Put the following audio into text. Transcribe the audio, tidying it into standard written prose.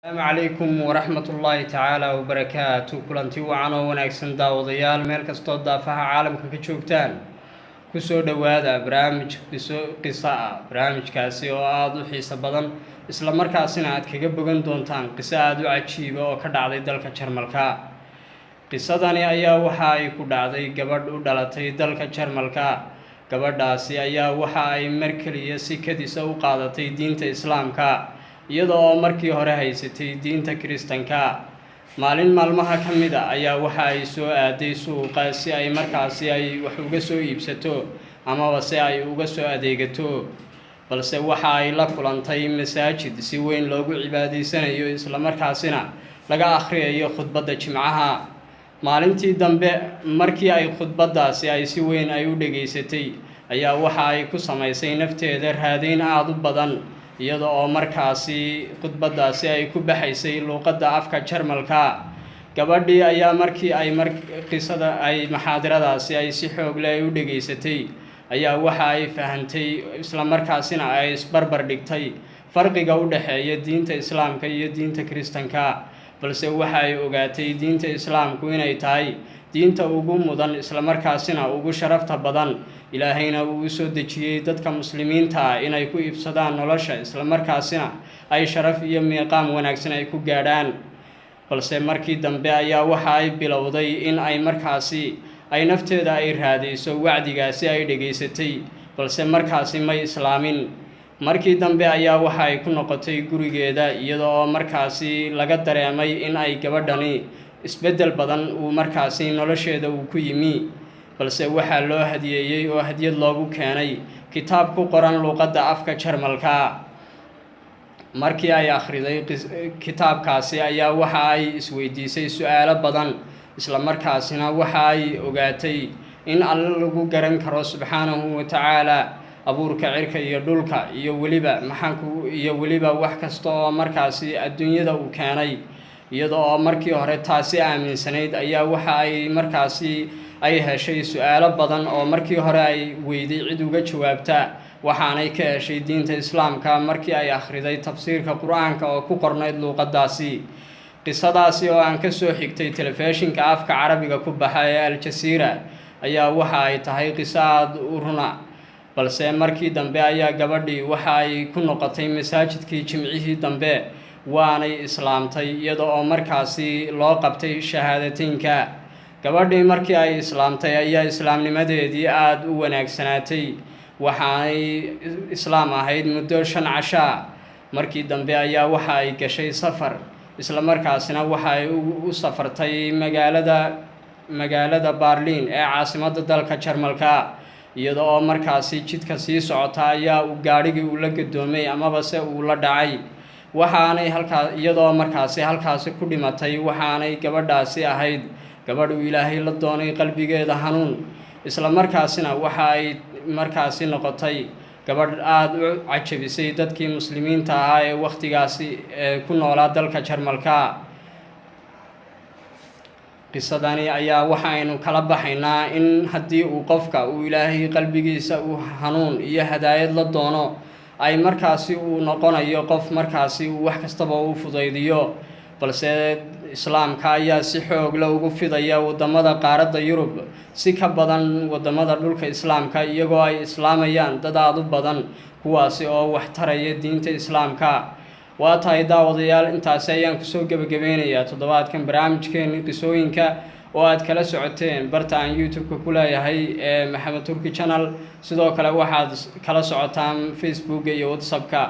Asalaamu calaykum waraxmatullaahi tacaala wabarakaatu. Kulanti wacan oo wanaagsan, daawadayaal, meel kastoo daafaha caalamka ka joogtaan, kusoo dhowaada barnaamij qiso qiso ah. Barnaamijkaasi oo aada u xiiso badan, isla markaasina aad kaga bogan doontaan qiso aada u cajiiba oo ka dhacday dalka Jarmalka. Qisadani ayaa waxa ay ku dhacday gabadh u dhalatay dalka Jarmalka. Gabadhaasi ayaa waxa ay mar keliya si kadisa u qaadatay diinta Islaamka, iyada oo markii hore haysatay diinta Kiristanka. Maalin maalmaha ka mid a ayaa waxa ay soo aaday suuqa si ay markaasi ay wax uga soo iibsato amaba si ay uga soo adeegato, balse waxa ay la kulantay masaajid si weyn loogu cibaadaysanayo, islamarkaasina laga akhriyayo khudbadda Jimcaha. Maalintii dambe markii ay khudbaddaasi ay si weyn ay u dhegaysatay ayaa waxa ay ku samaysay nafteeda raadayn aada u badan, iyada oo markaasi khudbaddaasi ay ku baxaysay luuqadda afka Jarmalka. Gabadhii ayaa markii ay mar qisada ay maxaadiradaasi ay si xoog leh ay u dhegaysatay ayaa waxa ay fahantay, islamarkaasina ay isbarbar dhigtay farqiga u dhexeeya diinta Islaamka iyo diinta Kiristanka. Balse waxa ay ogaatay diinta Islaamku inay tahay diinta ugu mudan, islamarkaasina ugu sharafta badan, Ilaahayna uu u soo dejiyey dadka Muslimiinta ah inay ku iibsadaan nolosha, islamarkaasina ay sharaf iyo miiqaam wanaagsan ay ku gaadhaan. Balse markii dambe ayaa waxa ay bilowday in ay markaasi ay nafteeda ay raadiyso wacdigaasi ay dhegaysatay, balse markaasi may islaamin. Markii dambe ayaa waxa ay ku noqotay gurigeeda, iyada oo markaasi laga dareemay in ay gabadhani isbeddel badan uu markaasi nolosheeda uu ku yimi. Balse waxaa loo hadiyeeyey oo hadiyad loogu keenay kitaab ku qoran luuqadda afka Jarmalka. Markii ay akhriday kitaabkaasi ayaa waxa ay isweydiisay su-aalo badan, islamarkaasina waxa ay ogaatay in Alle lagu garan karo subxaanahu wa tacaala abuurka cirka iyo dhulka iyo weliba maxaanku iyo weliba wax kasta oo markaasi adduunyada uu keenay. Iyada oo markii hore taasi aaminsanayd ayaa waxa ay markaasi ay heshay su-aalo badan oo markii hore ay weyday cid uga jawaabta, waxaanay ka heshay diinta Islaamka markii ay akhriday tafsiirka Qur-aanka oo ku qornayd luuqadaasi. Qisadaasi oo aan ka soo xigtay telefishinka afka Carabiga ku baxa ee Al-Jasiira ayaa waxa ay tahay qiso aada u runa. Balse markii dambe ayaa gabadhii waxa ay ku noqotay masaajidkii Jimcihii dambe, waanay islaamtay, iyada oo markaasi loo qabtay shahaadateynka. Gabadhii markii ay islaamtay ayaa islaamnimadeedii aada u wanaagsanaatay, waxaanay islaam ahayd muddo 5 cashaa. Markii dambe ayaa waxa ay gashay safar, islamarkaasina waxa ay u safartay magaalada Baarliin ee caasimadda dalka Jarmalka. Iyada oo markaasi jidka sii socota ayaa uu gaadhigii uu la gadoomay amaba se uu la dhacay, waxaanay halkaa iyadoo markaasi halkaasi ku dhimatay. Waxaanay gabadhaasi ahayd gabadh uu Ilaahay la doonay qalbigeeda hanuun, islamarkaasina waxa ay markaasi noqotay gabadh aada u cajabisay dadkii Muslimiinta ahaa ee wakhtigaasi ee ku noolaa dalka Jarmalka. Qisadani ayaa waxaynu kala baxaynaa in haddii uu qofka uu Ilaahay qalbigiisa uu hanuun iyo hadaayad la doono, ay markaasi uu noqonayo qof markaasi uu wax kastaba u fudaydiyo. Balse Islaamka ayaa si xoog leh ugu fidaya waddamada qaaradda Yurub si ka badan waddamada dhulka Islaamka, iyagoo ay islaamayaan dad aada u badan, kuwaasi oo wax taraya diinta Islaamka. Waa tahay, daawadayaal, intaasi ayaan kusoo gebagabeynayaa toddobaadkan barnaamijkeeni qisooyinka oo aad kala socoteen barta aan YouTube-ka ku leeyahay ee Maxamed Turki Channel. Sidoo kale waxaad kala socotaan Facebooka iyo WhatsApp-ka.